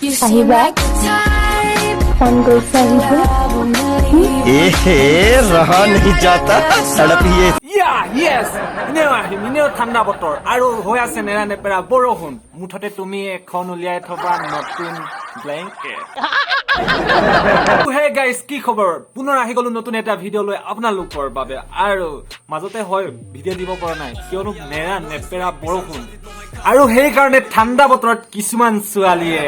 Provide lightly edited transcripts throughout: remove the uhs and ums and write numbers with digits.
আহিবা, মন গৈছে আহিব। ए रहा नहीं जाता, तड़प ही ইয়া য়েছ, এনেও আহিম, এনেও ঠাণ্ডা বতৰ আৰু হৈ আছে নেৰা নেপেৰা বৰষুণ। মুঠতে তুমি এখন উলিয়াই থবা নতুন ব্লেংকেট। হে গাইজ, কি খবৰ? পুনৰ আহি গলো নতুন এটা ভিডিঅ' লৈ আপোনালোকৰ বাবে। আৰু মাজতে হয় ভিডিঅ' দিব পৰা নাই, কিয়নো নেৰা নেপেৰা বৰষুণ আৰু সেইকাৰণে ঠাণ্ডা বতৰত কিছুমান ছোৱালীয়ে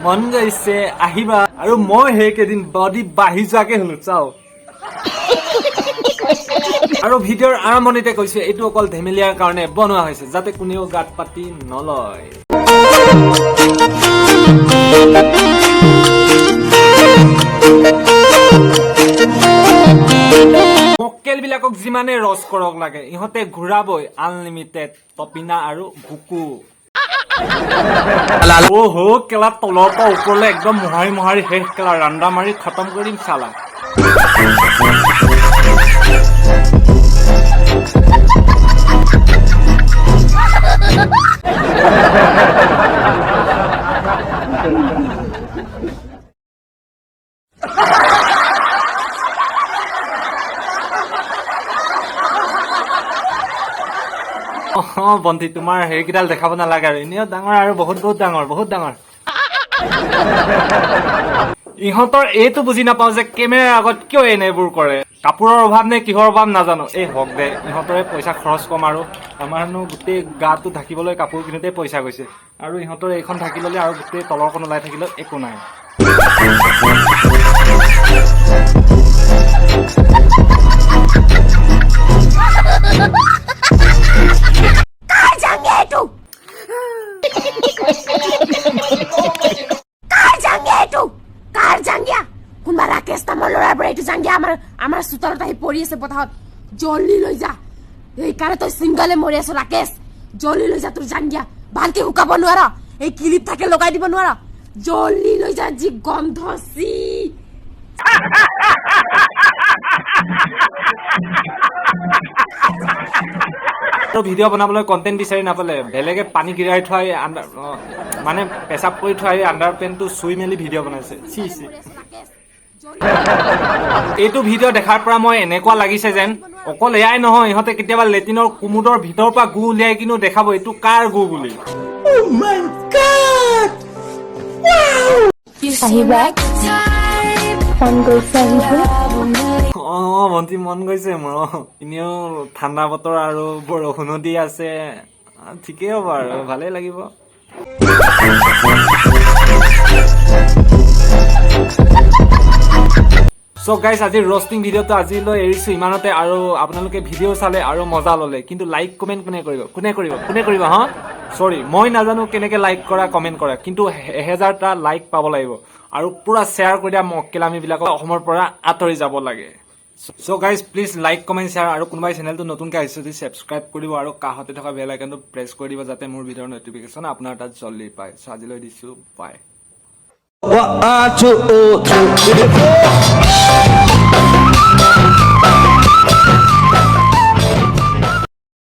মন গৈছে আহিবা। আৰু মই সেইকেইদিন বডি বাঢ়ি যোৱাকে হলো চাওঁ। আৰু ভিডিঅ'ৰ আৰম্ভণিতে কৈছে, এইটো অকল ধেমেলীয়াৰ কাৰণে বনোৱা হৈছে, যাতে কোনেও গাত পাতি নলয়। মক্কেল বিলাকক যিমানে ৰস কৰক লাগে, ইহঁতে ঘূৰাবই আনলিমিটেড তপিনা আৰু বুকু। অ' কেলা, তলৰ পৰা ওপৰলৈ একদম মোহাৰি মোহাৰি শেষ কেলা, ৰান্দা মাৰি খতম কৰি দিম চালা। অ বন্তি, তোমাৰ হেৰিকেইডাল দেখাব নালাগে আৰু, এনেও ডাঙৰ আৰু বহুত বহুত ডাঙৰ, বহুত ডাঙৰ। ইহঁতৰ এইটো বুজি নাপাওঁ যে কেমেৰাৰ আগত কিয় এনেবোৰ কৰে। কাপোৰৰ অভাৱ নে কিহৰ অভাৱ নাজানো। এই হওক দে, ইহঁতৰে পইচা খৰচ কম আৰু আমাৰনো গোটেই গাটো ঢাকিবলৈ কাপোৰ কিনোতে পইচা গৈছে। আৰু ইহঁতৰ এইখন ঢাকি ল'লে আৰু গোটেই তলৰখন ওলাই থাকিলেও একো নাই। কাৰ জাংগিয়া এইটো? কাৰ জাংগিয়া এইটো? কাৰ জাংগিয়া? কোনোবা ৰাকেশ নামৰ ল'ৰাৰ পৰা এইটো জাংগিয়া আমাৰ চোতালত আহি পৰি আছে বতাহত। জল্দি লৈ যা। সেইকাৰণে তই চিংগলে মৰি আছ ৰাকেশ। জল্দি লৈ যা তোৰ জাংগিয়া। ভালকে শুকাব নোৱাৰ, এই কিলিপ থাকে লগাই দিব নোৱাৰ। জল্দি লৈ যা, যি গন্ধ চি। আৰু ভিডিঅ' বনাবলৈ কণ্টেণ্ট বিচাৰি নাপালে বেলেগে পানী গিৰাই থোৱাই আণ্ডাৰ মানে পেচাব কৰি থোৱাই আণ্ডাৰ পেণ্টটো চুই মেলি ভিডিঅ' বনাইছে। C C. মৰি আছ ৰাকেশ, জল্দি। এইটো ভিডিঅ' দেখাৰ পৰা মই এনেকুৱা লাগিছে যেন অকল এয়াই নহয়, ইহঁতে কেতিয়াবা লেট্ৰিনৰ কুমুদৰ ভিতৰৰ পৰা গু উলিয়াই কিনো দেখাব এইটো কাৰ গু বুলি। আহিবা, মন গৈছে আহিব। অ ভণ্টি, মন গৈছে মোৰ। অ, এনেও ঠাণ্ডা বতৰ আৰু বৰষুণো দি আছে, ঠিকেই হ'ব আৰু ভালেই লাগিব। চ' গাইজ, আজিৰ ৰষ্টিং ভিডিঅ'টো আজিলৈ এৰিছোঁ ইমানতে। আৰু আপোনালোকে ভিডিঅ' চালে আৰু মজা ল'লে, কিন্তু লাইক কমেণ্ট কোনে কৰিব? কোনে কৰিব? কোনে কৰিব? হা, চৰি, মই নাজানো কেনেকৈ লাইক কৰা, কমেণ্ট কৰা, কিন্তু 1000টা লাইক পাব লাগিব আৰু পূৰা শ্বেয়াৰ কৰি দিয়া। মক্কেলামীবিলাকক অসমৰ পৰা আঁতৰি যাব লাগে। So guys, please like, comment, share। আৰু কোনোবাই চেনেলটো নতুনকৈ আহিছে যদি ছাবস্ক্ৰাইব কৰিব আৰু কাষতে থকা বেল আইকনটো প্ৰেছ কৰি দিব, যাতে মোৰ ভিডিঅ'ৰ নটিফিকেশ্যন আপোনাৰ তাত জল্দি পায়। চ' আজিলৈ দিছোঁ, বাই। One, two, three, four.